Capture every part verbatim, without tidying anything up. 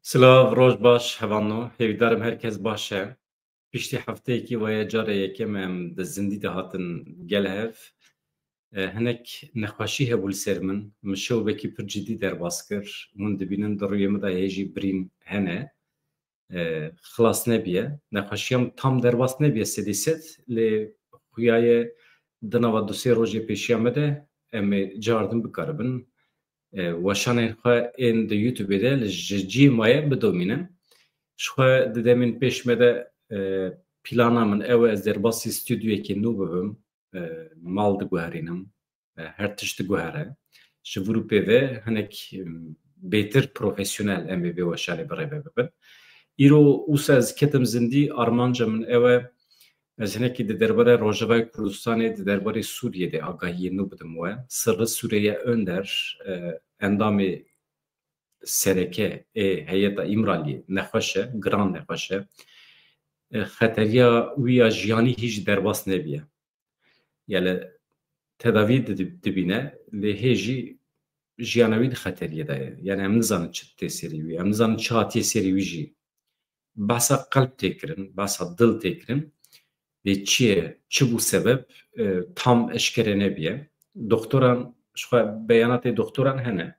Silav, roj baş, hevalno. Hêvîdarim her kes baş e. Piştî hefteyekî waye cara yekem em di zindî de hatin gel hev. E, hinek nexweşî hebû li ser min. Min şewbekî pir cidî derbas kir. Hûn dibînin di rûyê min de hê jî birîn hene. E, xilas nebiye. Nexweşiya min tam derbas nebiye sedî sed, lê xuya ye di nava du sê rojê pêşiya me de em ê cardin bikaribin, e, weşanên xwe ên di YouTubeê de li ji cihê maye bidomînin. Ji xwe di demên pêş me de, e, plana min ew e, ez derbasî stûdyoyekê nû bibim, e, mal diguherînim, e, her tişt diguhere. Ji vir û pê ve hinek, em, bêtir profesyonel em ê vê weşanê bi rê ve bibin. Îro wisa ez ketim zindî, armanca min ew e, ez hinekî di derbarê Rojavayê Kurdistanê, di derbarê Sûriyê de agahiyê nû bidim we. Sirri Süreyya Önder, e, endamê sereke ê heyeta Îmraliyê nexweş e, giran nexweş e. E, xeteriya wî ya jiyanî hîç derbas nebiye. Yani tedavî di-, dibîne, lê hê jî jiyana wî di xeteriyê de ye. Yani em nizanin çi tê serî wî, em nizanin çi hatiye serî wî jî. Behsa qelb tê kirin, behsa dil tê kirin. Lê çi ye, çi bû sebeb, e, tam eşkere nebiye. Doktoran, ji xwe beyanatê doktoran hene.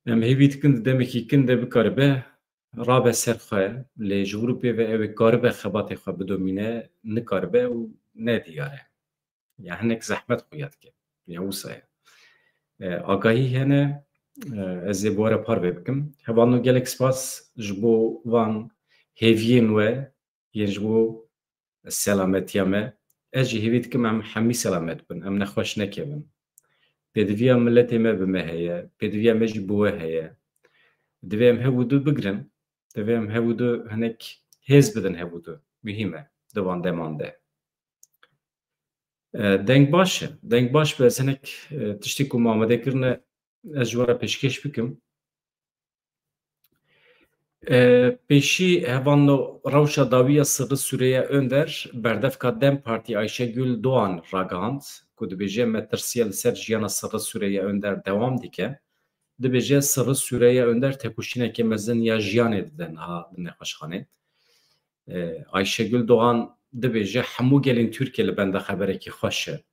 Em hêvî dikin di demekî kin de bikaribe rabe ser xwe, lê ji vir û pê ve ew ê karibe xebatê xwe bidomîne, nikaribe û nediyar e. Ya hinek zehmet xuya dike. Ya wisa ye. E, agahî hene, e, ez ê bi we re parve bikim. Hevalno, gelek spas ji bo van hêviyên we, yên ji bo selametiya me. Ez jî hêvî dikim em hemî selamet bin, em nexweş nekevin. Pêdiviya miletê me bi me heye, pêdiviya me jî bi we heye. Divê em hev û du bigrin, divê em hev û du hinek hêz bidin hev û du. Muhîm e di van deman de. E, deng baş e, deng baş be, ez hinek, e, tiştê ku me amade kirine, ez ji we re pêşkêş bikim. E, pêşî hevalno, rewşa dawî ya Sirri Süreyya Önder, berdevka DEM Partî Ayşegül Doğan ragihand, ku dibêje, metirsiya li ser jiyana Sirri Süreyya Önder dewam dike. Dibêje, Sirri Süreyya Önder tekoşîneke mezin ya jiyanê dide niha di nexweşxanê. E, Ayşegül Doğan dibêje, hemû gelên Tirkiyê li benda xeberekî xweş e.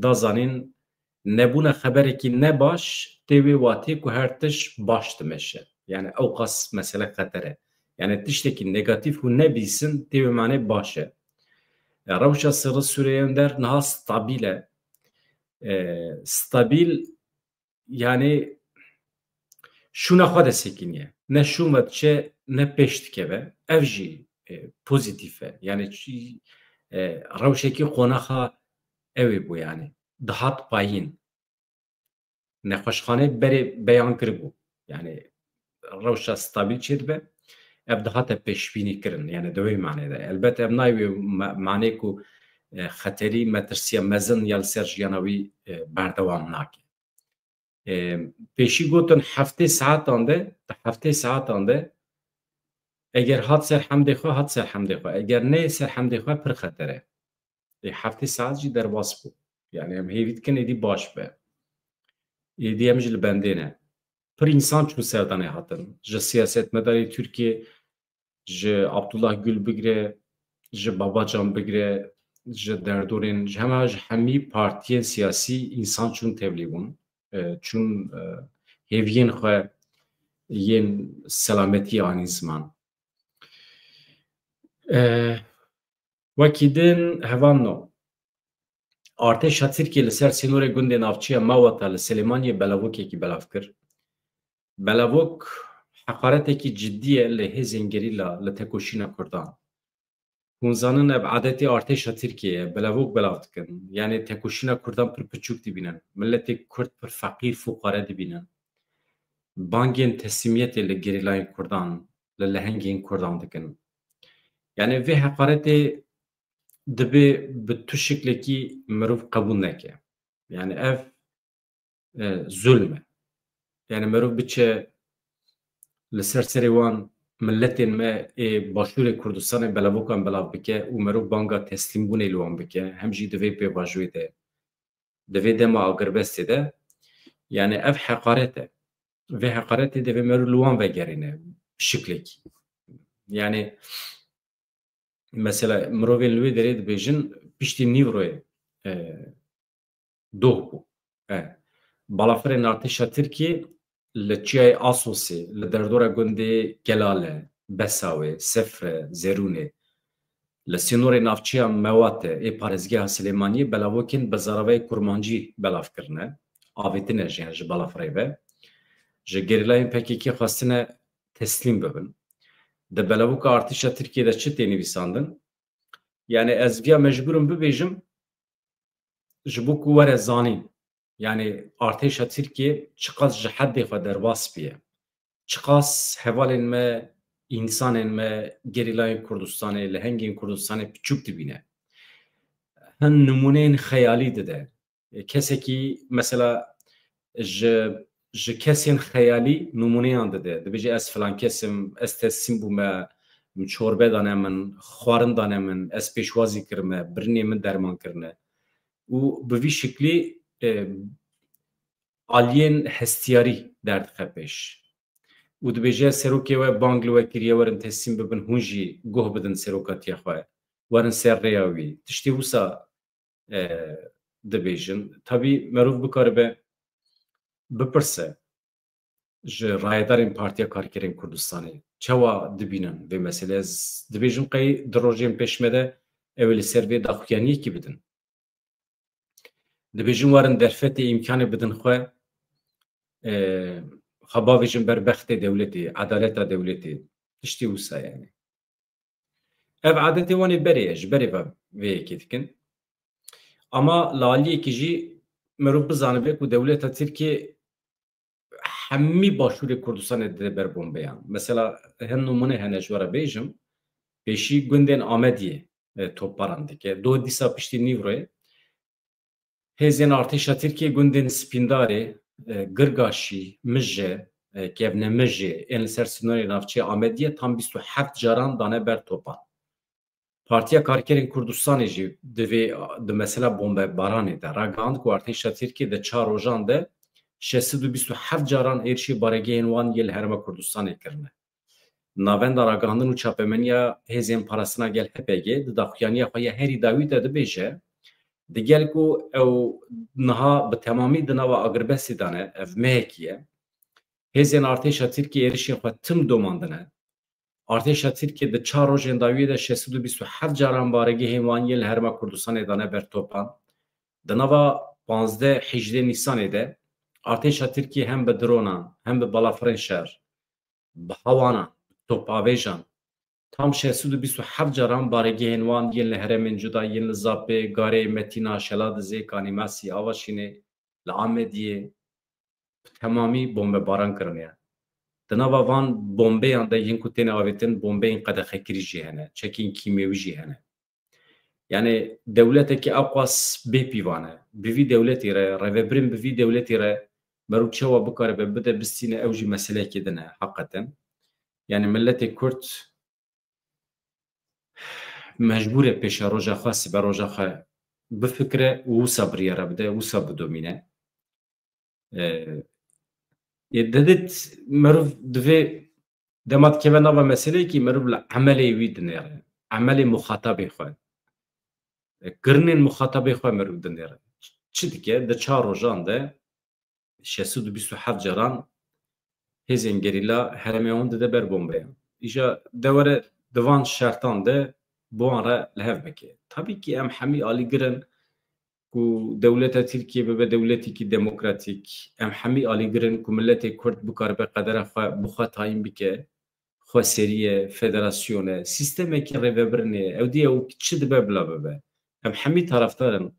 Da zanîn, nebûna xeberekî nebaş tê wê watê ku her tişt baş dimeşe. Yani ewqas mesele xeter e. Yani tiştekî negatîf hûn nebîsin, tê wê manê baş e. E, rewşa Sirri Süreyya Önder niha stabil e. E, stabil, yani şûna xwe de sekiniye. Ne şûn ve diçe, ne pêş dikeve. Ev jî, e, pozîtîf e. Yani çi, e, rewşekî qonaxa ew ê bû yani. Dihat payîn. Nexweşxanê berê beyan kiribû. Yani rewşa stabil çêdibe. Ev dihate pêşbînî kirin. Yani di wê manê de. Elbet ev nayê wê ma-, manê ku, e, xeterî, metirsiya mezin ya li ser jiyana wî, e, berdewam nake. E, pêşî gotin heftê saetan de, di heftê saetan de eger hat ser hemdê xwe, hat ser hemdê xwe. Eger neyê ser hemdê xwe, pir xeter e. Ê, heftê saet jî derbas bû. Yani em hêvî dikin êdî baş be. Êdî em jî li bendê ne. Pir însan çûn serdanê hatin. Ji siyasetmedarê Tirkiyê, ji Abdullah Gül bigire, ji Babacan bigire, ji derdorên, ji hema, ji hemî partiyên siyasî însan çûn tevlî bûn. E, çûn, e, hêviyên xwe yên selametiyê anîn ziman. E, Wekî din hevalno. Artêşa Tirkiyê li ser sînorê gundê navçeya Mewata li Silêmaniyê belavokekî belav kir. Belavok heqaretekî cidî ye li hêzên gerîla, li tekoşîna Kurdan. Hûn zanin ev adetê artêşa Tirkiyê ye, belavok belav dikin. Yanî tekoşîna Kurdan pir piçûk dibînin. Miletê Kurd pir feqîr, fuqare dibînin. Bangên teslîmiyetê li gerîlayên Kurdan, li lehengên Kurdan dikin. Yani vê heqaretê dibê bi tu şiklekî mirov qebûl neke. Yani ev, e, zulm e. Yani mirov biçe li ser serê wan miletên me ê Başûrê Kurdistanê belavukan belav bike û mirov banga teslîmbûnê li wan bike, hem jî di vê pêvajoyê de, di vê dema agirbestê de, yani ev heqaret e. vê heqaretê divê meriv li wan vegerîne şiklekî. Yani mesela mirovên li wê derê dibêjin piştî nîvroyê e, doh bû. E, balafirên artêşa Tirkiyê li çiyayê Asosê, li derdora gundê Kelale, Besawê, Sefre, Zerûnê, li sînorê navçeya Mewate ê parêzgeha Silêmaniyê belavokên bi zaravayê kurmancî belav kirine, avêtine jî ji balafirê ve. Ji gerîlayên P K K xwestine teslîm bibin. Di belavoka artêşa Tirkiyê de çi tê nivîsandin? Yani ez viya mecbûr im bibêjim, ji bo ku were zanîn. Yani artêşa Tirkiyê çiqas ji heddê xwe derbas bûye. Çiqas hevalên me, însanên me, gerîlayên Kurdistanê, lehengên Kurdistanê piçûk dibîne. Hin nimûneyên xeyalî dide. Kesekî mesela ji, ji kesên xeyalî nimûneyan dide. Dibêje ez filan kes im, ez teslîm bûme, min çorbe dane min, xwarin dane min, ez pêşwazî kirime, birînê min derman kirine. Û bi vî şiklî, e, aliyên hestiyarî derdixe pêş. Û dibêje serokê we bang li we kiriye werin teslîm bibin, hûn jî guh bidin serokatiya xwe. Werin ser rêya wî. Tiştê wisa, e, dibêjin. Tabî merov bikaribe bipirse ji rayedarên Partiya Karkerên Kurdistanê çawa dibînin vê meselê. Ez dibêjim qey di rojên pêş me de ew ê li ser vê daxuyaniyekî bidin. Dibêjin werin derfetê îmkanê bidin xwe, e, xwe bavêjin ber bextê dewletê, edaleta dewletê. Tiştê wisa yani. Ev adetê wan ê berê ye, ji berê ve vê yekê dikin. Ama li aliyekî jî merov bizanibe ku dewleta Tirkiyê hemî başûrê Kurdistanê dide ber bombeyan. Mesela hin nimûne hene ji we re bêjim, pêşî gundên Amediyê, e, topbaran dike. Do dîsa piştî nîvroyê hêzên artêşa Tirkiyê gundên Spîndarê, e, Girgaşî, Mije, e, Kevnemijê ên li ser sînorê navçeya Amediyê tam bîst û heft caran dane ber topan. Partiya Karkerên Kurdistanê jî di vê, di mesela bombebaranê de ragihand ku artêşa Tirkiyê di çar rojan de şeş sed û bîst û heft caran êrişî baregehên wan yê li Herêma Kurdistanê kirine. Navenda Ragihandin û Çapemeniya Hêzên Parastina Gel, H P G, di daxuyaniya xwe ya herî dawî de dibêje, digel ku ew niha bi temamî di nava agirbestê de ne, ev mehekî ye. Hêzên artêşa Tirkiyê êrişên xwe tim domandine. Artêşa Tirkiyê di çar rojên dawiyê de şeş sed û bîst û heft caran baregehên wan yên li Herêma Kurdistanê dane ber topan. Di nava panzdeh hejdeh Nîsanê de artêşa Tirkiyê hem bi dronan, hem bi balafirên şer, bi hawanan, bi topavêjan, tam şeş sed û bîst û heft caran baregehên wan yên li herêmên cuda yên li Zapê, Garê, Metîna, Şeladizê, Kanîmasî, Avaşînê, li Amediyê bi temamî bombebaran kirine. Di nava van bombeyan de yên ku têne avêtin, bombeyên qedexekirî jî hene, çekên kîmyewî jî hene. Yani dewletekî ewqas bê pîvan e. Bi vî dewletî re, rêvebirên bi vî dewletî re merû çawa bikaribe bide bistîne, ew jî meseleyekê din e heqeten. Yani milletê Kurd mecbûr e pêşeroja xwe, siberoja xwe bifikire û wisa biryara bide, wisa bidomîne. E, yê dedet meriv divê dema dikeve nava meseleyekî meriv li emelê wî dinêre. Emelê muxatabê xwe. E, kirinên muxatabê xwe meriv dinêre. Çi dike? Di çar rojan de şeş sed û bîst û heft caran hêzên gerîla herêmê wan dide ber bombeyan. Îja dewere di van şertan de bi wan re li hev bike. Tabî kî em hemî alîgir in ku dewleta Tirkiyê bibe dewletekî demokratîk. Em hemî alîgir in ku miletê Kurd bikaribe qedera xwe bi xwe tayîn bike. Xweseriye, federasyon e, sîstemekî rêvebirinê ye. Ew dî ew çi dibe bila bibe. Em hemî tarafdar in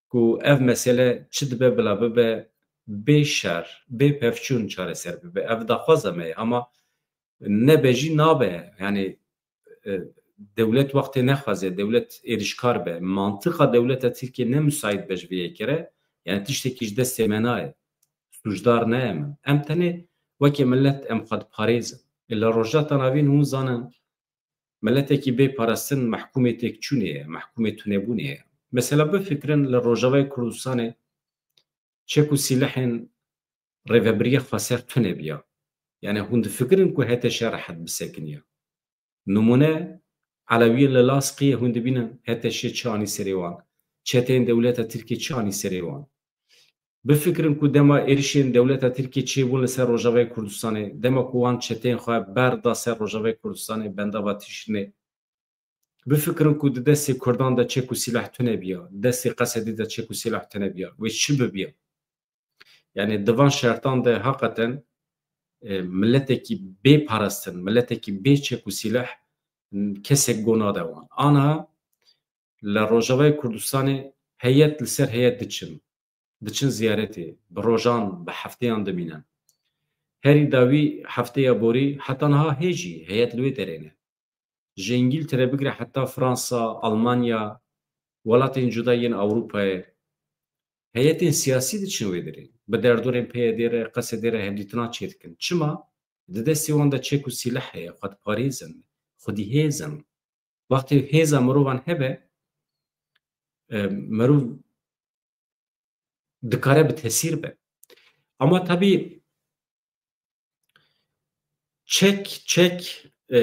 ku ev mesele çi dibe bila bibe, bê şer, bê pevçûn çareser bibe. Ev daxwaza me ye. Ama nebe jî nabe. Yani, e, dewlet wextê nexwaze, dewlet êrişkar be. Mantiqa dewleta Tirkiye ne müsait be ji vê yekê re. Yani tiştekî ji destê me nayê. Sûcdar ne em in. Em tenê weke millet em xwe diparêzin. Ê li Rojhilata Navîn hûn zanin, miletekî bê parastin mehkûmê têkçûnê ye, mehkûmê tunebûnê ye. Mesela bifikirin li Rojavayê Kurdistanê çek û sîlehên rêvebiriya xweser tune biya. Yani hûn difikirin ku H T Ş rehet bisekiniya. Nimûne, Elewiyên li Laskiyê hûn dibînin H T Ş çi anî serê wan, çeteyên dewleta Tirkiyê çi anî serê wan. Bifikirin ku dema êrişên dewleta Tirkiyê çêbûn li ser Rojavayê Kurdistanê, dema ku wan çeteyên xwe berda ser Rojavayê Kurdistanê, bendava Tişrînê, bifikirin ku di destê Kurdan de çek û sîleh tune biya, destê Qesedî de çek û sîleh tune biya, wê çi bibiya? Yani di van şertan de heqeten, e, miletekî bê parastin, miletekî bê çek û sîleh, kesek go nade wan. Ana li Rojavayê Kurdistanê heyet li ser heyet diçin. Diçin ziyaretê, bi rojan, bi hefteyan dimînin. Herî dawî hefteya borî heta niha hê jî heyet li wê derê ne. Ji Îngîltere bigire heta Fransa, Almanya, welatên cuda yên Ewropayê heyetên siyasî diçin wê derê. Bi derdorên P Y D re, Qesedê re hevdîtina çêdikin. Çima? Di destê wan de çek û sîleh heye, xwe diparêzin, xwedî hêz in. Wextê hêza mirovan hebe, e, mirov dikare bi tesîr be. Ama tabî çek, çek, e,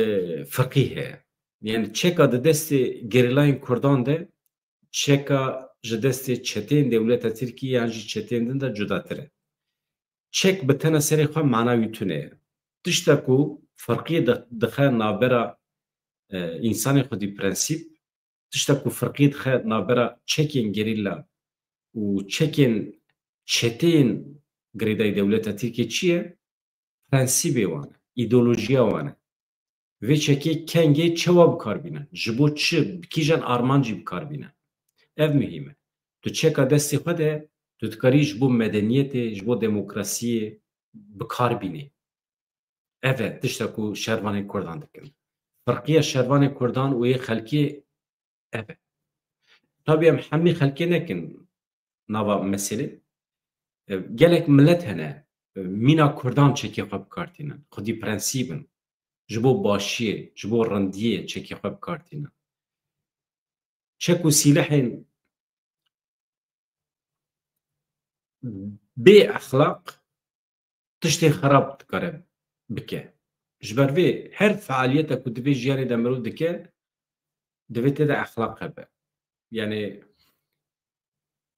firqî heye. Yani çeka di destê gerîlayên Kurdan de, çeka ji destê çeteyên dewleta Tirkiyê yan jî çeteyên din de cudatir e. Çek bi tena serê xwe mana wî tune ye. Tişta ku firqiyê di-, dixe navbera, e, însanê xwedî prensîp, tişta ku firqiyê dixe navbera çekên gerîla û çekên çeteyên girêdayî dewleta Tirkiyê çi ye? Prensîbê wan e, îdeolojiya wan e. Vê çekê kengê çawa bi kar bînin? Ji bo çi? Bi kîjan armancî bi kar bînin? Ev muhîm e. Tu çeka destê xwe de, tu dikarî ji bo medeniyetê, ji bo demokrasiyê bi kar bînî. Ev e tişta ku şervanên Kurdan dikin. Firqiya şervanên Kurdan û yê xelkê ev e. Tabî em hemî xelkê nekin nava meselê. E, gelek milet hene, e, mîna Kurdan çekê xwe bi kar tînin. Xwedî prensîb in. Ji bo başiyê, ji bo rindiyê çekê xwe bi kar tînin. Çek û sîlehên bê exlaq tiştê xerab dikare bike. Ji ber vê her fealiyeta ku di vê jiyanê de mirov dike, divê tê de exlaq hebe. Yani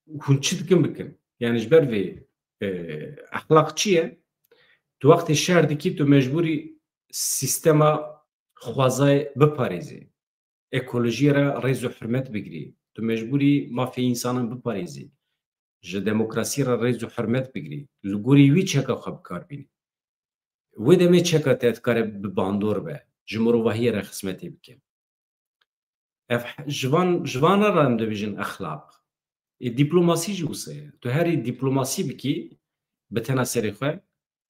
hûn çi dikin bikin. Yani ji ber vê, e, exlaq çi ye? Tu wextê şer dikî, tu mecbûrî sîstema xwezayê biparêzî. Ekolojiyê re rêz û hurmet bigirî. Tu mecbûrî mafê însanan biparêzî. Ji demokrasiyê re rêz û hurmet bigirî. Li gorî wî çeka xwe bi kar bînî. Wê demê çeka te dikare bi bandor be, ji mirovahiyê re xizmetê bike. Ev he-, ji van, ji van re em dibêjin exlaq. Ê, dîplomasî jî wisa ye. Tu herî dîplomasî bikî, bi tena serê xwe,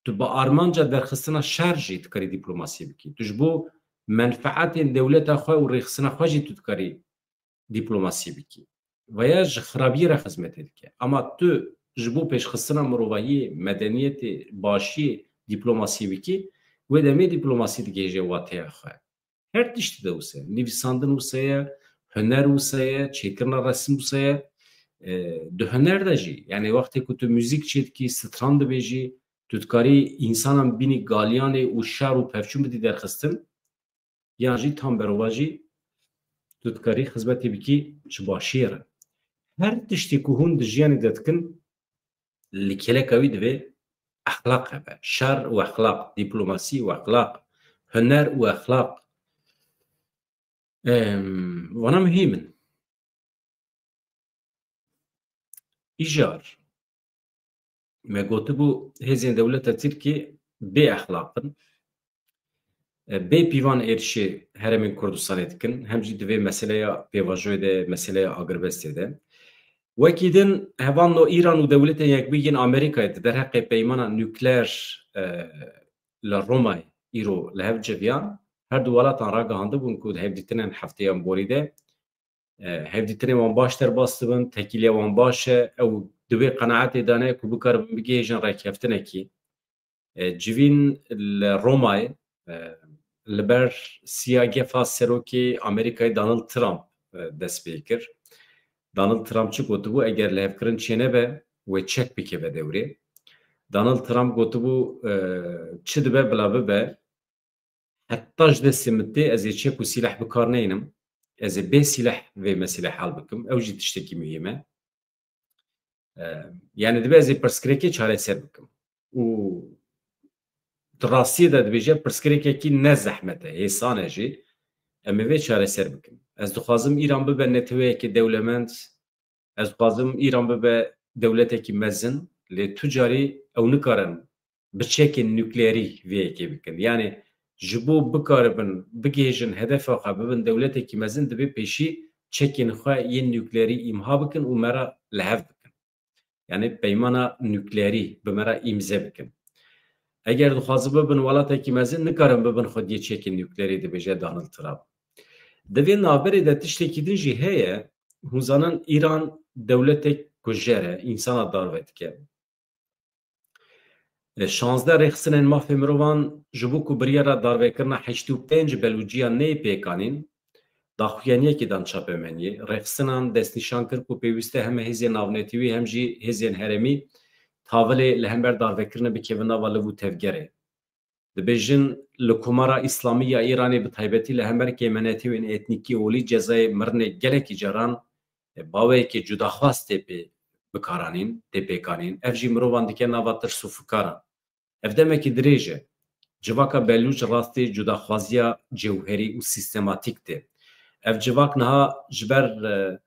tu bi armanca derxistina şer jî dikarî dîplomasî bikî. Tu ji bo menfeetên dewleta xwe û rêxistina xwe jî tu dikarî dîplomasî bikî. Veya ji xirabiyê re xizmetê dike. Ama tu ji bo pêşxistina mirovahiyê, medeniyetê, başiyê dîplomasî bikî, wê demê dîplomasî digihêje wateya xwe. Her tiştî de wisa ye. Nivîsandin wisa ye, huner wisa ye, çêkirina resim wisa ye. E, di huner de jî, yani wextê ku tu muzîk çêdikî, stran dibêjî, tu dikarî însanan bînî galiyanê û şer û pevçûn bidî derxistin, yan jî tam berovajî tu dikarî xizmetê bikî ji başiyê re. Her tiştê ku hûn di jiyanê de dikin, li kêleka wî divê exlaq hebe. Şer û exlaq, dîplomasî û exlaq, huner û exlaq. Em, vana muhîm in. Îcar, me gotibû hêzên dewleta Tirkiyê bê exlaq in. E, bê pîvan êrişê herêmên Kurdistanê dikin, hem jî di vê meseleya pêvajoyê de, meseleya agirbestê de. Wekî din, hevalno Îran û Dewletên Yekbûyî yên Amerîkayê di derheqê peymana nukleer, e, li Romayê îro li hev civiyan, her du welatan ragihandibûn ku di hevdîtinên hefteyan borî de, e, hevdîtinên wan baş derbas dibin, tekîliya wan baş e, ew di wê qenaetê de ne ku bikaribin bigihêjin rêkeftinekî. E, civîn li Romayê, e, li ber siya gefa serokê Amerîkayê Donald Trump, e, dest pê kir. Donald Trump çi gotibû? Eger lihevkirin çênebe, wê çek bikeve dewrê. Donald Trump gotibû, e, çi dibe bila bibe, heta ji destê min tê, ez ê çek û sîleh bi kar neynim. Ez ê bê sîleh vê meselê hel bikim. Ew jî tiştekî muhîm e. E, yani dibe ez ê pirsgirêkê çareser bikim. Û di rastiyê de dibêje pirsgirêkekî ne zehmet e, hêsan e jî. Em ê vê çareser bikin. Ez dixwazim Îran bibe neteweyekê dewlemend. Ez dixwazim Îran bibe dewletekî mezin, lê tu carî ew nikarin bi çekên nukleerî vê yekê bikin. Yani ji bo bikaribin, bigihêjin hedefa xwe, bibin dewletekî mezin, divê pêşî çekên xwe yên nukleerî îmha bikin û me re li hev bikin. Yani peymana nukleerî bi me re îmze bikin. Eger dixwazin bibin welatekî mezin, nikarin bibin xwediyê çekên nukleerî, dibêje Donald Trump. Di vê navberê de tiştekî din jî heye, hûn zanin Îran dewletek kujer e, însana darve dike. E, şazdeh rêxistinên mafê mirovan ji bo ku biryara darvekirina heştê û pênc belûciyan neyê pêkanîn, daxuyaniyekê dan çapemeniyê. Rêxistinan destnîşan kir ku pêwîst e heme hêzên navnetewî hem jî hêzên herêmî tavilê li hember darvekirinê bikevin nava liv û tevgerê. Dibêjin li Komara Îslamî ya Îranê bi taybetî li hember kêmenetewên etnîkî olî cezayê mirinê gelekî caran, e, baweyekê cudaxwaz tê pê bikaranîn, tê pêkanîn. Ev jî mirovan dike nava tirs û fikaran. Ev demekî dirêj e. Civaka Belûç rastî cudaxwaziya cewherî û sîstematîk tê. Ev civak niha ji ber, e,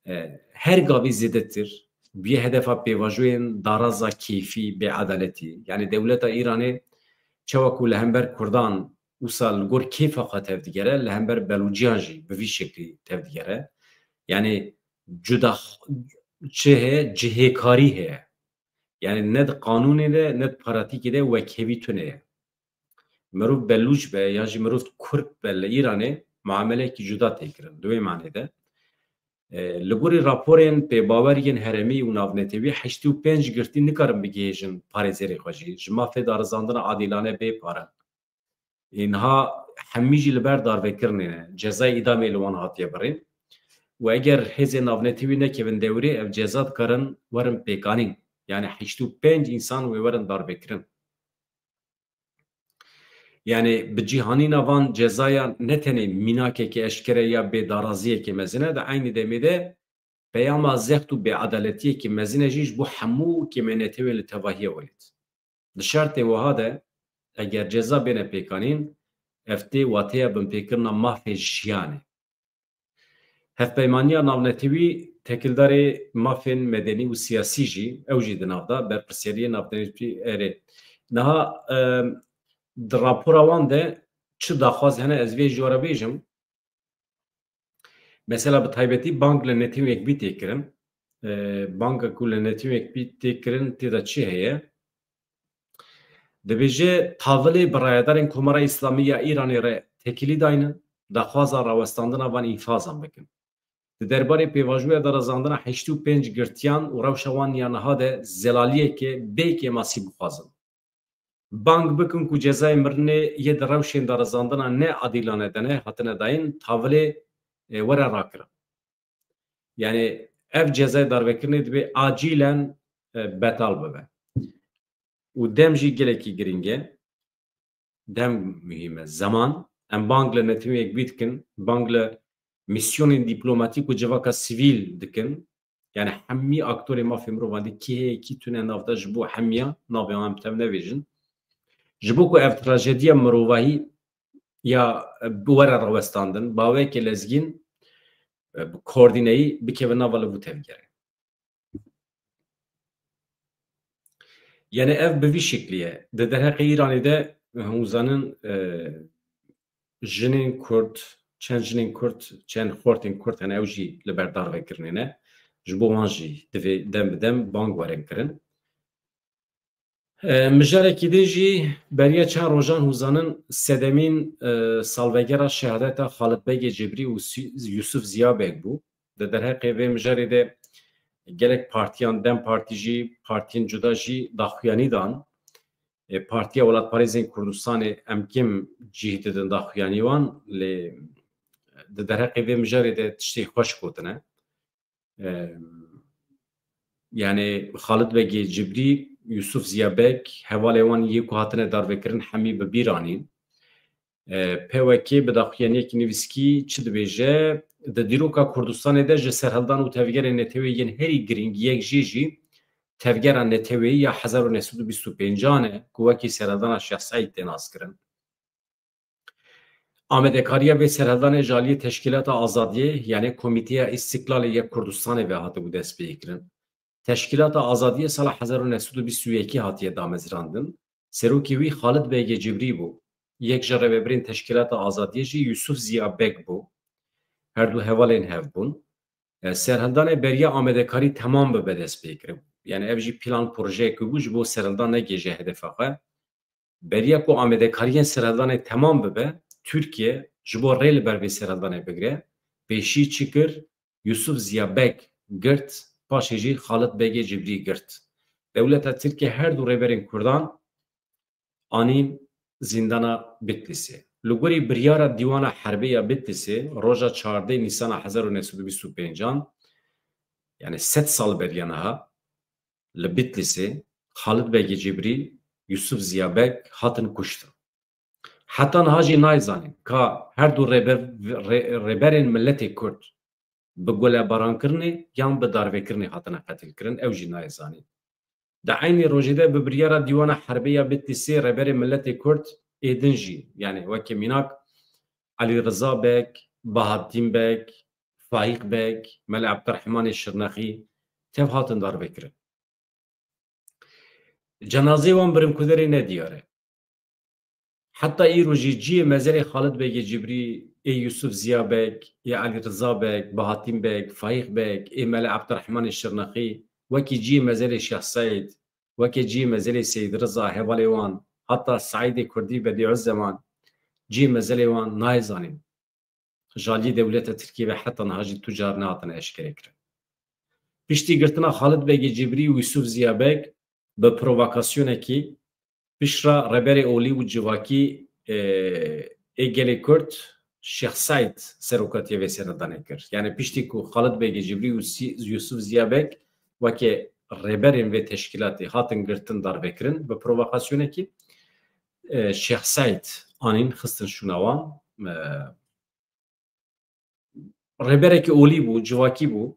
e, her gavî zêdetir bûye hedefa pêvajoyên daraza keyfî, bêedaletî. Yani dewleta Îranê çawa ku li hember Kurdan wisa li gor keyfa xwe tevdigere, li hember Belûciyan jî bi vî şeklî tevdigere. Yani cuda çi heye? Cihêkarî heye. Yani ne di qanûnê de, ne di pratîkê de wekhevî tune ye. Mirov Belûç be ya jî mirov Kurd be li Îranê muameleyekî cuda tê kirin. Di wê manê de, e, li gorî raporên pêbawer yên herêmî û navnetewî heştê û pênc girtî nikarin bigihêjin parêzerê xwe jî. Ji mafê darizandina adîlane bê pare. Ê niha hemî jî li ber darvekirinê ne. Cezayê îdamê li wan hatiye birîn. Û eger hêzên navnetewî nekevin dewrê, ev ceza dikarin werin pêkanîn. Yani heştê û pênc însan wê werin darvekirin. Yani bi cîhanîna van cezaya ne tenê mînakekî eşkere ya bêdaraziyekê mezin e, di eynî demê de peyama zext û bêedaletiyekî mezin e jî ji bo hemû kêmenetewên li tevahiya welêt. Di şertên wiha de eger ceza bêne pêkanîn, ev tê wateya binpêkirina mafê jiyanê. Hevpeymaniya navnetewî tekildarê mafên medenî û siyasî jî, ew jî di nav de berpirsyariyê navnetewî erê. Niha, e, di rapora wan de çi daxwaz hene, ez vê ji we re bêjim. Mesela bi taybetî bang li netewên yekbî tê kirin. E, banga ku li netewên yekbî tê kirin tê de çi heye? Dibêje tavilê bi rayedarên Komara Îslamî ya Îranê re têkilî daynin, daxwaza rawestandina van înfazan bikin. Di derbarê pêvajoya darizandina heştê û pênc girtiyan û rewşa wan ya niha de zelaliyeke bê kêmasî bixwazin. Bang bikin ku cezayê mirinê yê di rewşên darizandina ne adîlane de ne hatine dayîn, tavilê, e, were rakirin. Yani ev cezayê darvekirinê divê acîlen, e, betal bibe. Û dem jî gelekî girîng e. Dem muhîm e. Zeman. Em bang li netewên yekbî dikin, bang li mîsyonên dîplomatîk û civaka sivîl dikin. Yani hemî aktorê mafê mirovan de kî heye, kî tune nav de ji bo hemiya navê wan em tev nevêjin. Ji bo ku ev trajediya mirovahî ya bi were rawestandin, baweyeke lezgîn, e, bi koordîneyî bikeve nava liv û tevgerê. Yani ev bi vî şeklî ye. Di derheqê Îranê de hûn zanin, e, jinên Kurd, çend jinên Kurd, çend xortên Kurd hene, ew jî li ber darvekirinê ne. Ji bo wan jî divê dem bi dem bang werin kirin. E, mijarekî din jî beriya çend rojan hûn zanin sedemîn, e, salvegera şehadeta Xalid Begê Cibrî û Su-, Yusuf Ziya Beg bû. Di derheqê vê mijarê de gelek partiyan, DEM Partî jî, partiyên cuda jî daxuyanî dan. E, Partiya Welatparêzên Kurdistanê em kêm cih didin daxuyanî wan, lê di derheqê vê mijarê de tiştê xweş gotine. E, yani Xalid Begê Cibrî Yusuf Ziya Beg, hevalê wan yê ku hatine darvekirin hemî bi bîr anîn. E, P Y K bi daxuyaniyekî nivîskî çi dibêje? Di dîroka Kurdistanê de ji serhildan û tevgerên neteweyî yên herî girîng yek jê jî tevgera neteweyî ya hezar û neh sed û bîst û pêncan e ku wekî serhildana Şêx Seîd tê naskirin. Amadekariya vê serhildanê ji aliyê Teşkîlata Azadiyê, yanî Komîteya Îstîklalê ya Kurdistanê ve hatibû destpêkirin. Teşkîlata Azadiyê sala hezar û neh sed û bîst û yekê hatiye damezrandin. Serokê wî Xalid Begê Cibrî bû. Yek ji rêvebirên Teşkîlata Azadiyê jî Yusuf Ziya Beg bû. Her du hevalên hev bûn. E, serhildanê beriya amadekarî temam bibe destpêkirin. Yani ev jî plan projeyek bû ji bo serhildan negêje hedefa xwe. Beriya ku amadekariyên serhildanê temam bibe, Tirkiye ji bo rê li ber vê serhildanê bigire, pêşî çi kir? Yusuf Ziya Beg girt, paşê jî Xalid Begê Cibrî girt. Dewleta Tirkiye her du rêberên Kurdan anîn zîndana Bitlîsê. Li gorî biryara Dîwana Herbê ya Bitlîsê, roja çardeh Nîsana hezar û neh sed û bîst û pêncan, yani sed sal beriya niha, li Bitlîsê Xalid Begê Cibrî, Yusuf Ziya Beg hatin kuştin. Heta niha jî nayê zanîn ka her du rêber-, rê-, rêberên miletê Kurd bi gulebarankirinê yan bi darvekirinê hatine qetilkirin, ew jî nayê zanîn. Di eynî rojê de bi biryara Dîwana Herbê ya Bitlîsê rêberê miletê Kurd ê din jî, yani weke mînak Elî Riza Beg, Bahattin Beg, Faîq Beg, Mele Ebdurehmanê Şirnexî tev hatin darvekirin. Cenazeyê wan birimkuderê ne diyar e. Heta îro jî cihê mezelê Xalid Begê Cibrî, ê Yusuf Ziya Beg, ê Elî Riza Beg, Bahattin Beg, Faîq Beg, ê Mele Ebdurehmanê Şirnexî, wekî cihê mezelê Şêx Seîd, weke cihê mezelê Seyîd Riza, hevalê wan, heta Seîdê Kurdî, Bedîuzzeman, cihê mezelê wan nayê zanîn. Ji aliyê dewleta Tirkiyê ve heta niha jî tu car nehatine eşkerekirin. Piştî girtina Xalid Begê Cibrî û Yusuf Ziya Beg bi provokasyonekî piştre reberê olî û civakî, e, ê gelê Kurd Şêx Seîd serokatiya vê serhildanê kir. Yani piştî ku Xalid Begê Cibrî û Si-, Yusuf Ziya Beg weke reberên vê teşkîlatê hatin girtin, darvekirin, bi provokasyonekî, e, Şêx Seîd anîn xistin şûna wan. E, rêberekî olî bû, civakî bû.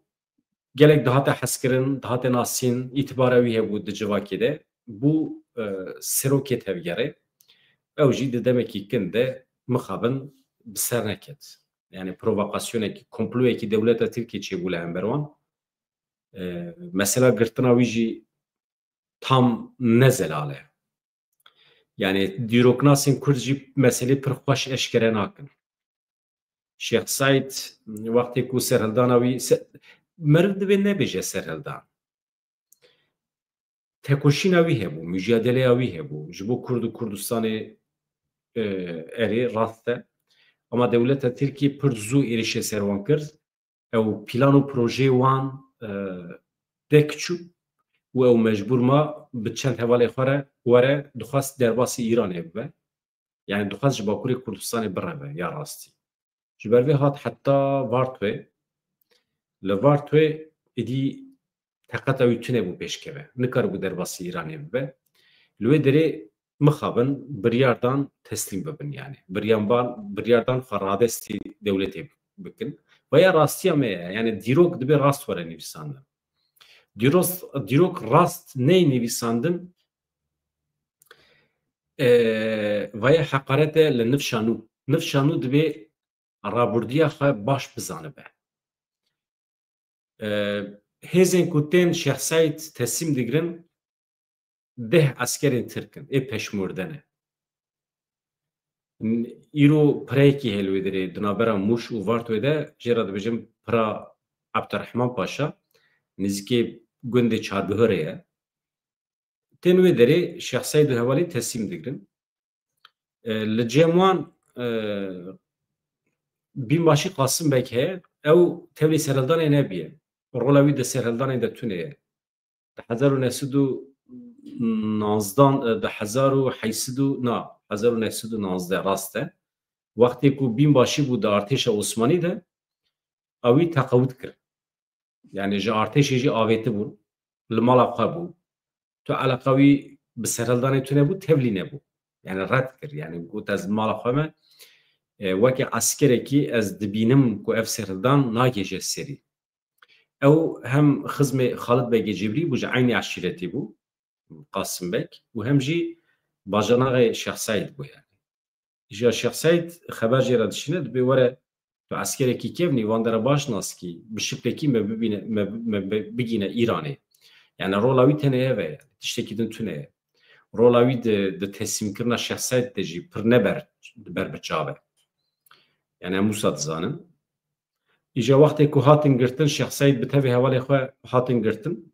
Gelek dihate hezkirin, dihate nasîn, îtibara wî hebû di civakê de. Bû, e, serokê tevgerê. Ew jî di demekî kin de mixabin bi ser neket. Yani provokasyonekî, komployekî dewleta Tirkiyê çêbû li hember wan. E, mesela girtina wî jî tam ne zelal e. Yani dîroknasên Kurd jî meselê pir xweş eşkere nakin. Şêx Seîd wextê ku serhildana wî se-, meriv divê nebêje serhildan. Tekoşîna wî hebû, mujadeleya wî hebû. Ji bo Kurd û Kurdistanê, e, erê rast e. Ama dewleta Tirkiyê pir zû êrişê ser wan kir. Ew plan û projeyê wan, e, têk çû û ew mecbûr ma bi çend hevalê xwe re were, dixwest derbasî Îranê bibe. Yani dixwest ji Bakurê Kurdistanê bireve ya rastî. Ji ber vê hat heta Vartoyê. Li Vartoyê êdî teqeta wî tune bû pêşkeve. Nikaribû derbasî Îranê bibe. Li wê derê mixabin biryar dan teslîm bibin yani. Biryan ban, biryar dan xwe radestî dewletê bikin. Veya rastiya me ye. Yani dîrok dibe rast were nivîsandin. Dîros-, dîrok rast neyê nivîsandin, e, veya heqaret e li nifşa nû. Nifşa nû dibe rabûrdiya xwe baş bizanibe. E, hêzên ku tên Şêx Seîd teslîm digirin, deh eskerên Tirk in, ê peşmurde ne. Îro pireyekî heye li wê derê, di navbera Mûş û Vartoyê de, jê re dibêjin Pira Ebdurehman Paşa, nêzîkê gundê Çarbihurê ye. Tên wê derê Şêx Seîd û hevalî teslîm digirin. E, li cem wan, e, bînbaşî Qasim Beg heye, ew tevlî serhildanê nebiye. Rola wî di serhildanê de tune ye. Di hezar û neh sed û nozdan, e, di hezar û heyt sed û, na, hezar û neh sed û nozdeh rast e. Wextê ku bînbaşî bû di artêşa Osmanî de, ew wî teqewit kir. Yani ji artêşê jî avêtibûn, li mala xwe bû. Tu eleqa wî bi serhildanê tune bû, tevlî nebû. Yani red kir. Yani got, ez mala xwe me, e, weke eskerekî ez dibînim ku ev serhildan nagêje serî. Ew hem xizmê Xalid Begê Cebrî bû, ji eynî eşîretî bû, Qasim Beg, û hem jî bajanaxê Şêx Seîd bû yani. Îja Şêx Seîd xeber jê re dişîne, dibê were tu eskerekî kevnî, van dere baş naskî, bi şiplekî me bibîne, me, me bi-, bigîne Îranê. Yani rola wî tenê ev e, yani tiştekî din tune ye. Rola wî di, di teslîmkirina Şêx Seîd de jî pir ne ber, ber bi çav e. Yani em wisa dizanin. Îja wextê ku hatin girtin, Şêx Seîd bi tevî hevalê xwe hatin girtin.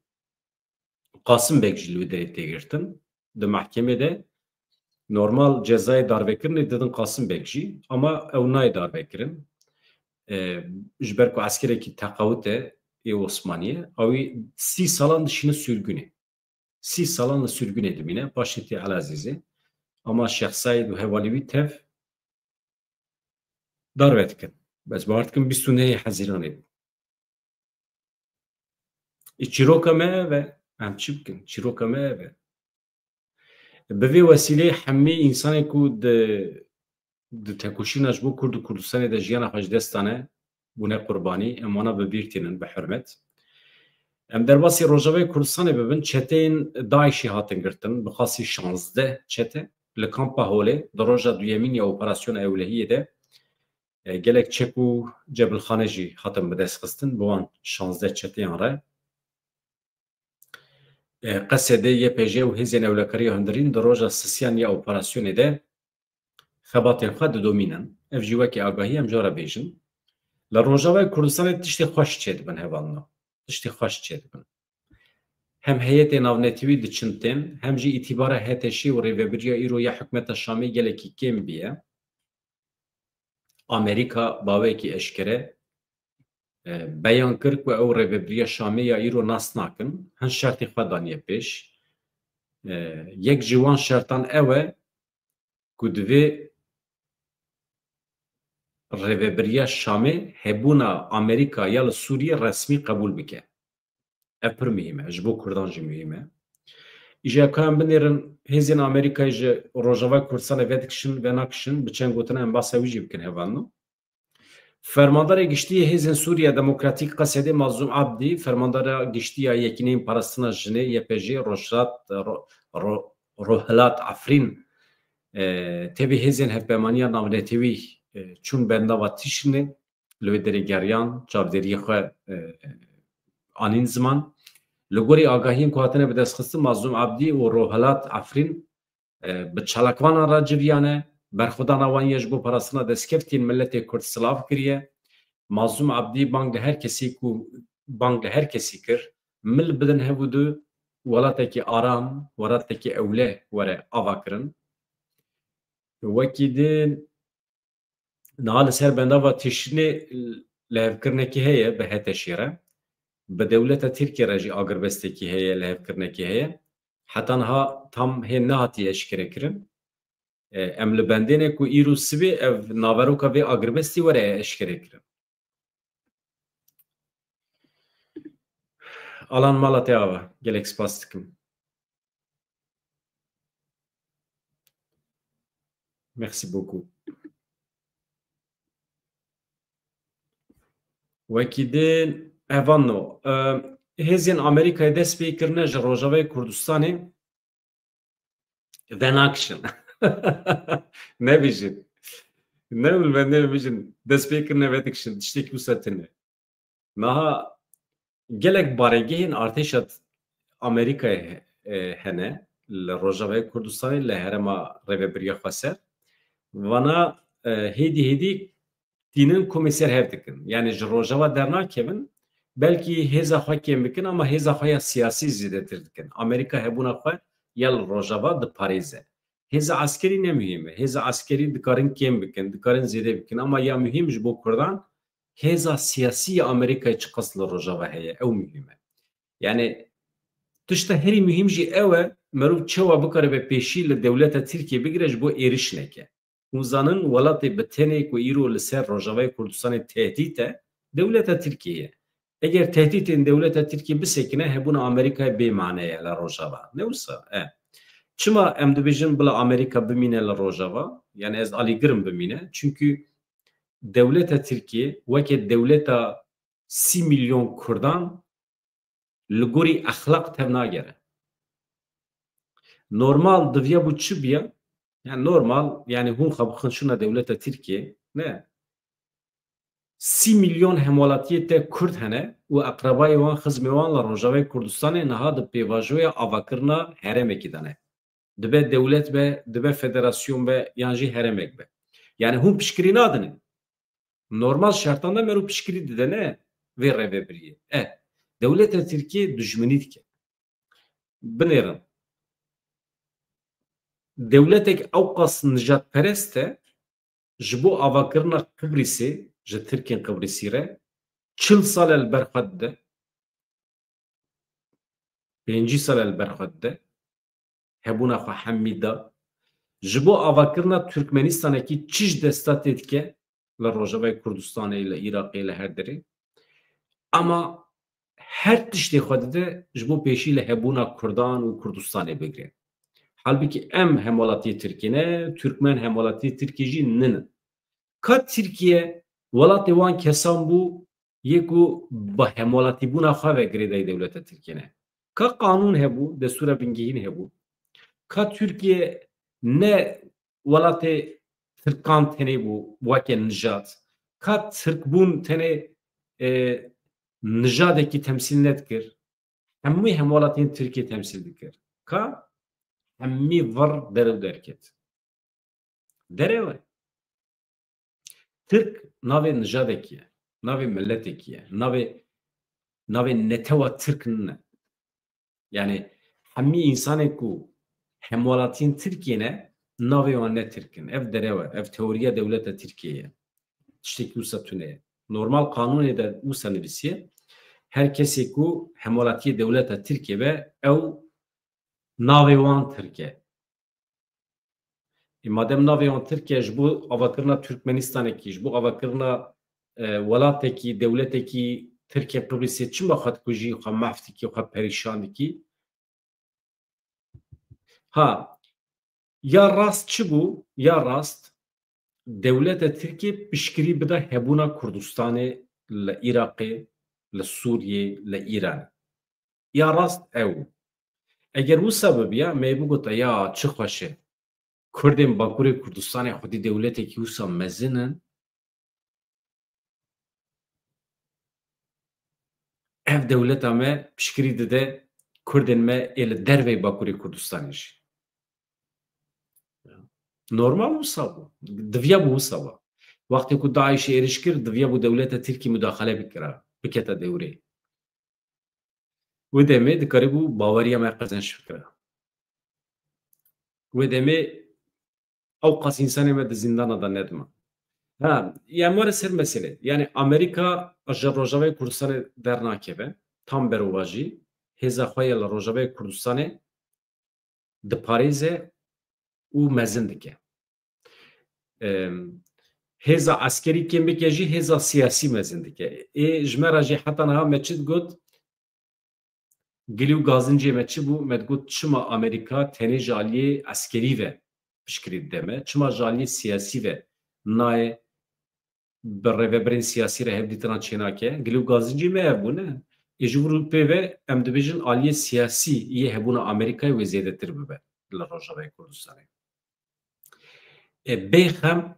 Qasim Beg jî li wê derê tê girtin. Di mehkemê de normal cezayê darvekirinê didin Qasim Beg jî, ama ew nayê darvekirin. E, ji ber ku eskerekî teqawit e ê Osmaniyê, ew ê sî salan dişîne sürgûnê. Sî salan li sürgûnê dimîne, paşê tê Elazîzê. Ama Şêx Seîd û hevalê wî tev darve dikin. Bes bawer dikim bîst û nehê Hezîranê bû. Ê çîroka me ev e. Em çi bikin? Çîroka me ev e. Bi vê wesîleyê hemî însanê ku di, di tekoşîna ji bo Kurd û Kurdistanê de jiyana xwe ji dest dane, bûne qurbanî, em wana bi bîr tînin, bi hurmet. Em derbasî Rojavayê Kurdistanê bibin, çeteyên DAIŞ'ê hatin girtin, bi qasî şazdeh çete li kampa Holê di roja duyemîn ya operasyona ewlehiyê de, e, gelek çek û cebilxane jî hatin bidestxistin bi wan şazdeh çeteyan re. E, Q S D, Y P J û hêzên ewlekariya hundirîn di roja sisiyan ya operasyonê de xebatên xwe didomînin. Ev jî wekî agahî em jara bêjin. Li Rojavayê Kurdistanê tiştê xweş çêdibin hevalno. Tiştê xweş çêdibin. Hem heyetê navnetewî diçin tên, hem jî îtîbara H T Ş'ê û rêvebiriya îro ya hikûmeta Şamê gelekî kêm bûye. Amerîka baweyekî eşkere, e, beyan kir ku ew rêvebiriya Şamê ya îro nas nakin, hin şertê xwe daniye pêş. E, yek ji wan şertan ew e ku divê rêvebiriya Şamê hebûna Amerîka ya li Sûriyê resmî qebûl bike. Ev pir muhîm e, ji bo Kurdan jî muhîm e. Îja ka em binêrin, hêzên Amerîkayê ji Rojava Kurdistanê vedikişin, venakişin, bi çend gotina em basa wî jî bikin hevalno. Fermandarê Giştî yê Hêzên Sûriya Demokratîk, Q S D, Mazlûm Abdî, Fermandara Giştî ya Yekîneyên Parastina Jinê, Y P J, Rojhilat, Ro-, Ro-, Rohilat Efrîn, e, tevî hêzên hevpeymaniya navnetewî, e, çûn bendava Tîşinê, li wê derê geriyan, çavdêriyê xwe, e, anîn ziman. Li gorî agahiyên ku hatine bidestxistin, Mazlûm Abdî û Rohilat Efrîn, e, bi çalakvanan re civiyane, berxwedana wan ya ji bo parastina destkeftiyên miletê Kurd silav kiriye. Mazlûm Abdî bang li her kesî ku, bang li her kesî kir, mil bidin hev û du welatekî aram, welatekî ewle were ava kirin. Wekî din, niha li ser bendava Tîşinê lihevkirinekî heye bi H T Ş'ê re. Bi dewleta Tirkiyê re jî agirbestekî heye, lihevkirinekî heye. Heta niha tam hê nehatiye eşkerekirin. E, em li bendê ne ku îro sibê ev naveroka vê agirbestî were eşkerekirin. Alan, mala te ava. Gelek spas dikim. Merci beaucoup. Wekî din, hevalno, e, hêzên Amerîkayê dest pê kirine ji Rojavayê Kurdistanê venakişin. Nebijin. Ne, min bendê bijin. Dest pê kirine vedikişin. Tiştekî wisa tune. Niha gelek baregehên artêşa Amerîkayê, e, hene li Rojavayê Kurdistanê, li herêma Rêvebiriya Xweser. Vana, e, hêdî hêdî tînin komê ser hev dikin. Yani ji Rojava dernakevin, belkî hêza xwe kêm bikin, ama hêza xwe ya siyasî zêdetir dikin. Amerîka hebûna xwe ya li Rojava diparêze. Hêza eskerî ne muhîm e. Hêza eskerî dikarin kêm bikin, dikarin zêde bikin. Ama ya muhîm ji bo Kurdan, hêza siyasî ya Amerîkayê çiqas li Rojava heye, ew muhîm e. Yani tişta herî muhîm jî ew e, merov çawa bikaribe pêşî li dewleta Tirkiyê bigire ji bo êriş neke. Hûn zanin welatê bi tenê ku îro li ser Rojavayê Kurdistanê tehdît e, dewleta Tirkiyê ye. Eger tehdîtên dewleta Tirkiyê bisekine, hebûna Amerîkayê bê mane ye li Rojava. Ne wisa? E. Çima em dibêjin bila Amerîka bimîne li Rojava? Yani ez alîgir im bimîne. Çünkü dewleta Tirkiyê weke dewleta sî milyon Kurdan li gorî exlaq tev nagere. Normal diviya bû çi biya? Yani normal, yani hûn xwe bixin şûna dewleta Tirkiyê, ne? Sî milyon hemwelatiyê te Kurd hene û eqrebayê wan, xizmê wan li Rojavayê Kurdistanê niha di pêvajoya avakirina herêmekî de ne. Dibe dewlet be, dibe federasyon be, yan jî herêmek be. Yani hûn piştgirî nadine. Normal şertan de mero piştgirî dide, ne vê rêvebiriyê. E, dewleta Tirkiyê dijminî dike. Binêrin. Dewletek ewqas nijadperest e, ji bo avakirina Qibrîsê, ji Tirkên Qibrîsî re, çil sal e li ber xwe dide, pêncî sal e li ber xwe dide, hebûna xwe hemî da. Ji bo avakirina Turkmenistanekî çi ji desta tê dike, li Rojavayê Kurdistanê, li Iraqê, li her derê. Ama her tiştê xwe dide ji bo pêşî li hebûna Kurdan û Kurdistanê bigire. Halbûkî em hemwelatiyê Tirkiyê ne, Turkmen hemwelatiyê Tirkiyê jî nînin. Ka Tirkiye welatê wan kesan bû, yê ku bi hemwelatîbûna xwe ve girêdayî dewleta Tirkiyê ne. Ka qanûn hebû, destûra bingehîn hebû. Ka Tirkiye ne welatê Tirkan tenê bû weke nijad. Ka Tirkbûn tenê, e, nijadekî temsîl nedikir. Hemû hemwelatiyên Tirkiyê temsîl dikir. Ka hemî vir derew derket. Derew e. Tirk navê nijadekî ye, navê miletekî ye, navê, navê netewa Tirk nîne. Yani hemî însanên ku hemwelatiyên Tirkiyê ne, navê wan ne Tirk in. Ev derew e, ev teoriya dewleta Tirkiyê ye. Tiştekî wisa tune ye. Normal qanûnê de wisa nivîsiye. Her kesê ku hemwelatiyê dewleta Tirkiyê be, ew navê wan Tirk e. Ê, madem navê wan Tirk e, ji bo avakirina Turkmenistanekî, ji bo avakirina, e, welatekî, dewletekî Tirkê Qibrîsê çima xwe dikujî, xwe maf dikî, xwe perîşan dikî? Ha, ya rast çi bû? Ya rast, dewleta Tirkiyê piştgirî bida hebûna Kurdistanê li Iraqê, li Sûriyê, li Îranê. Ya rast ew. Eger wisa bibiya, me bigota ya çi xweş e. Kurdên Bakurê Kurdistanê xwedî dewletekî wisa mezin in. Ev dewleta me piştgirî dide Kurdên me ê li derveyî Bakurê Kurdistanê jî. Normal wisa bû. Diviya bû wisa bû. Wextê ku DAIŞê êrîş kir, diviya bû dewleta Tirkî mudaxele bikira, bikete dewrê. Wê demê dikarîbû baweriya me qezenç bikira. Wê demê ew qas însanê me di zîndana de nedima. Ha, yani were ser mesele. Yani Amerîka ji Rojavayê Kurdistanê dernakeve. Tam berovajî hêza xwe ya li Rojavayê Kurdistanê diparêze û mezin dike. Em, hêza eskerî kêm bike jî hêza siyasî mezin dike. Ê ji me re jî heta niha me çi digot? Gilî û gazincê me çi bû? Me digot çima Amerîka tenê ji aliyê eskerî ve piştgirî dide me? Çima ji aliyê siyasî ve nayê bi rêvebirên siyasî re hevdîtinan çênake? Gilî û gazincê me ev bûne. Ê ji vir û pê ve em dibêjin aliyê siyasî yê hebûna Amerîkayê wê zêdetir bibe li Rojavayê Kurdistanê. E, bê xem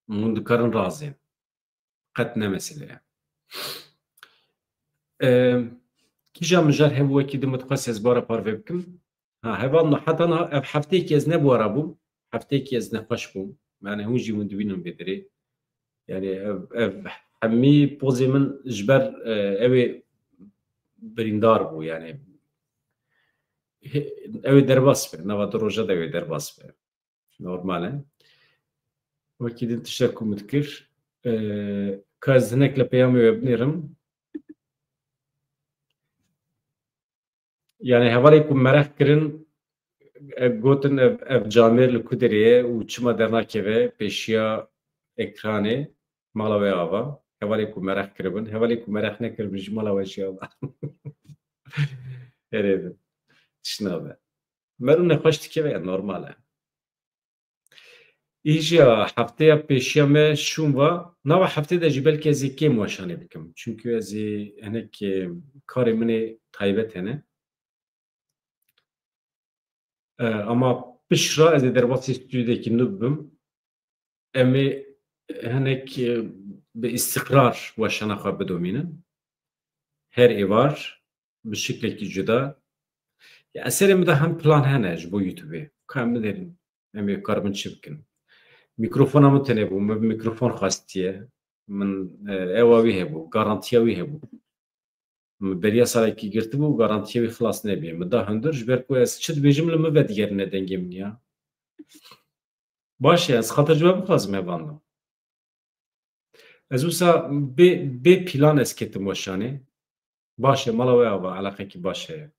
hûn dikarin razên. Qet ne mesele ye. E, kîja mijar hebû wekî din min dixwest ez bara parve bikim? Ha, heval min heta niha ev hefteyekî ez ne bi we re bûm. Hefteyekî ez nexweş bûm. Yani hûn jî hûn dibînin vê derê. Yani ev, ev hemî pozê min ji ber, e, ew ê birîndar bû yani. He, ew ê derbas be. Nava du roja de ew ê derbas be. Normal e. Wekî din tiştek ku min dikir, e, ka ez hinek li peyamê we binêrim. Yani hevalê ku mereq kirin, e, gotin ev, ev camêr li ku derê ye û çima dernakeve pêşiya ekranê, mala wê ava. Hevalê ku mereq kiribin, hevalê ku mereq nekiribin jî mala we jî ava. Erê bin. Tişt nabe. Merû nexweş dikeve, normal e. Îja hefteya pêşiya me şûn va, nava heftê de jî belkî ez ê kêm weşanê bikim. Çunkî ez ê hinek, e, karê min ê taybet hene. E, ama pişt re ez ê derbasî stûdyodekî nû bibim. Em ê hinek, e, bi îstiqrar weşana xwe bidomînin. Her êvar bi şiklekî cuda. Ya, eserê min de hem plan hene ji bo YouTubeê. Ka em biderin, em ê karibin çi bikin. Mîkrofona min tune bû, min bi mîkrofon xwestiye. Min, e, ewa wî hebû, garantiya wî hebû. Min beriya salekî girtibû, garantiya wî xilas nebî. Min da hundir, ji ber ku ez çi dibêjim li min vedigerine dengê min ya. Baş e, ez xatir ji we bixwazim, hevalno. Ez wisa bê, bê plan ez ketim weşanê. Baş e, mala we ava, eleqekî baş heye.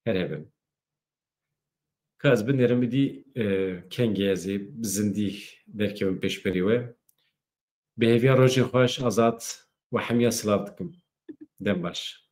Her hebin. Ka ez binêrim, îdî, e, kengê ez ê bi zindî derkevim pêşberî we. Bi hêviya rojên xweş, Azad, we hemiya silav dikim. Dem baş.